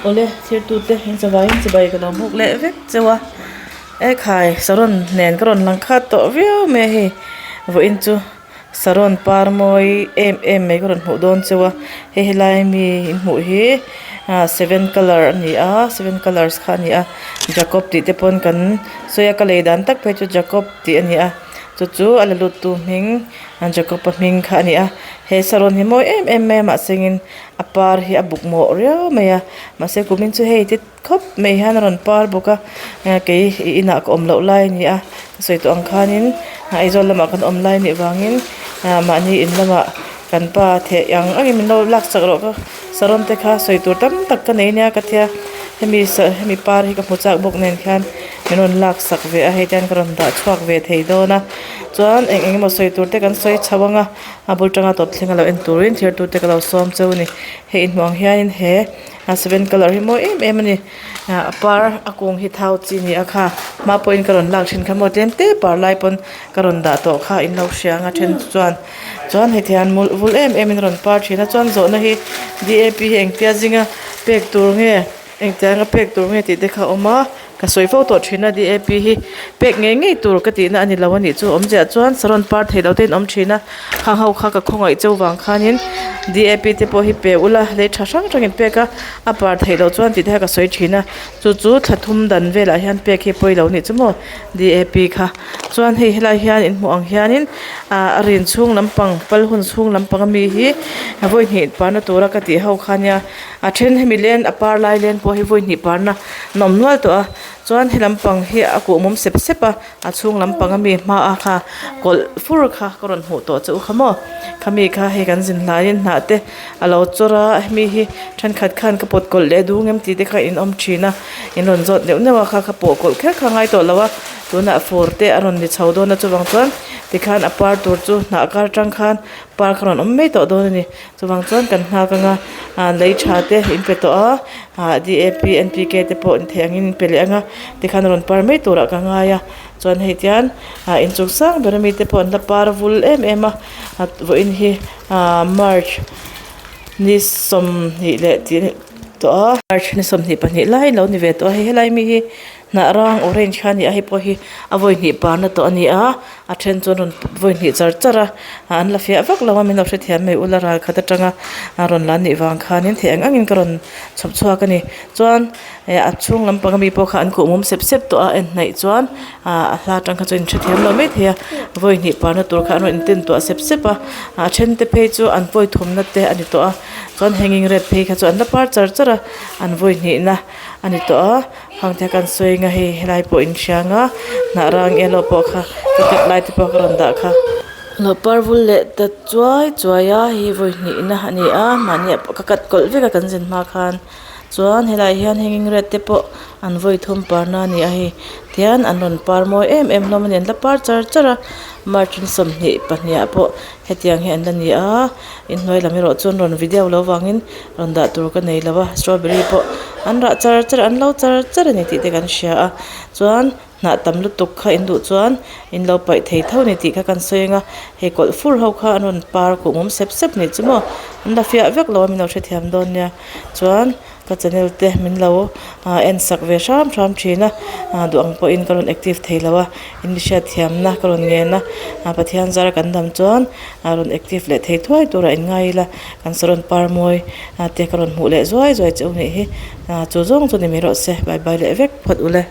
Awle thirtute in chawaiin chibai ka lo buk leh vek cheu a ekhai saron nen ka rawn lang khat tawh viau mai a hei vawiin chu saron par mawi em em mai ka rawn hmuh dawn cheu a hei helai mi in hmuh hi ah seven colour a ni a seven colours kha a ni a jacob tih te pawn kan sawi a ka lei dan tak phei chu jacob tih a ni a chu chu a la lut tu hming jacob a hming kha a ni a he saron hi mawi em em mai a mahse in a par hi a buk mawh riau mai a mahse kumin chu hei ti khawp mai hian a rawn par bawk a kei ih inah ka awm loh lai a ni a ka sawi tawh ang khanin Aizawl lamah kan awm lai a nih vangin ah mahni in lamah kan pa theh ang angin min lo lak chak rawh ka saron te kha sawi tur tam tak ka nei nia ka tia hemi hemi par hi ka hmu chak bawk nen khian min rawn lak sak ve a hei te hian ka rawn dah chhuak ve thei dawn a chuan eng eng emaw sawi tur te kan sawi chho ang a. A bul tanga tawp thleng a lo en turin thlir tute ka lo sawm cheu a ni hei inhmuh ang hianin he a seven colour hi mawi em em a ni ah a par a kung hi thau chi a ni a kha hma pawhin ka rawn lak thin kha maw tlem te par lai pawn ka rawn dah tawh kha in lo hria ang a then chu chuan chuan heti hian mul vul em em in a rawn par thin a chuan zawhna hi D A P hi engtia zinga pek tur nge. Engtianga pek tur nge tih te kha a awm a, ka sawi fo tawh thin a D A P hi pek ngei ngei tur ka tihna a ni lo a nih chu awmzia chuan saron par theih loh te in awm thin a, khang ho kha ka khawngaih cheu vang khanin D A P te pawh hi pe ula lei tha hrang hrang in pek a, a par theih loh chuan tih te kha ka sawi thin a, chu chu thla thum dan velah hian pek hi pawi lo a nih chu maw D A P kha chuan hei helai hian in hmuh ang hianin ah a rin chhung lampang pal hun chhung lampang ami hi vawi hnih parna tura ka tih ho kha nia. A then hemi len a par lai len pawh hi vawi hnih parna an awm nual tawh a chuan he lampang hi a kuhmawm sep sep a a chhung lampang ami hma a kha kawlh fur kha ka rawn hmuh tawh che u kha maw khami kha hei kan zin hlaiin hnah te a lo chawr a hemi hi thenkhat khan ka pawt kawlh leh dung em tih te kha in awm thin a in rawn zawt neuh neuh a kha kha pawh kawlh kher kha a ngai tawh lo a tunah fur te a rawn ni chho dawn a chuvang chuan tikhan a par tur chu hnah kar atang khan par kha rawn awm mai tawh dawn a ni. Chuvang chuan kan nghak anga ah lei tha te in pe tawh a ah D A P N P K te pawh in theih angin in pe leh anga tikhan rawn par mai turah ka ngai a chuan hei tian ah inchung sang ber ami te pawh an la par vul em em a vawiin hi ah march ni sawmhnih leh tih tawh a march ni 22 lai lo ni ve tawh a hei helai mi hi hnah rang orange kha a ni a hei pawh hi a vawi hnih parna tawh a ni a a then chuan rawn vawi hnih char char a an la fiah vak lo a min lo hrethiam mai ula ral khat atanga a rawn lan nih vang khanin theih ang angin ka rawn chhawp chhuak a ni chuan eh a chhung lampang ami pawh kha an kuh mum sep sep tawh a en hnaih chuan ah a hla atang kha chuan in hrethiam lo maithei a vawi hnih parna tur kha an rawn intin tuah sep sep a a then te phei chu an vawi thumna te a ni tawh a chuan hanging red phei kha chu an la par char char a an vawi hnihna a ni tawh a. Hang te kan sawi anga hei helai pawh in hria anga hnah rang yellow pawh kha ka cut lai te pawh ka rawn dah kha. Lo par vul leh ta chuai chuai a hei vawi hnihna a ni a mahni ah pawh ka cut kawlh vek a kan zin hma khan chuan helaiah hian hanging red te pawh an vawi thum parna a ni a hei tihian an rawn par mawi em em hlawm a ni an la par char char a march ni 22 ah pawh hetiang hi an la ni a inhnuai lam erawh chuan rawn video lo vangin rawn dah tur ka nei lo a strawberry pawh an rah char char an lo char char a ni tih te kan hria a chuan hnah tam lutuk kha in duh chuan in lo paih thei tho a ni tih kha kan sawi ang a hei kawlh fur ho kha an rawn par kuh mum sep sep nih chu maw an la fiah vek lo a min lo hrethiam dawn nia chuan. Ka channel te min lo en sak ve hram hram thin a, duh ang pawhin ka rawn active thei lo a, in mi hriatthiamna ka rawn ngen a, Pathian zara kan dam chuan rawn active leh thei thuai turah in ngai ila, kan saron par mawi te ka rawn hmuh leh zuai zuai che u nih hi, chu zawng chu ni mai rawh se, bye bye leh vek phawt ule.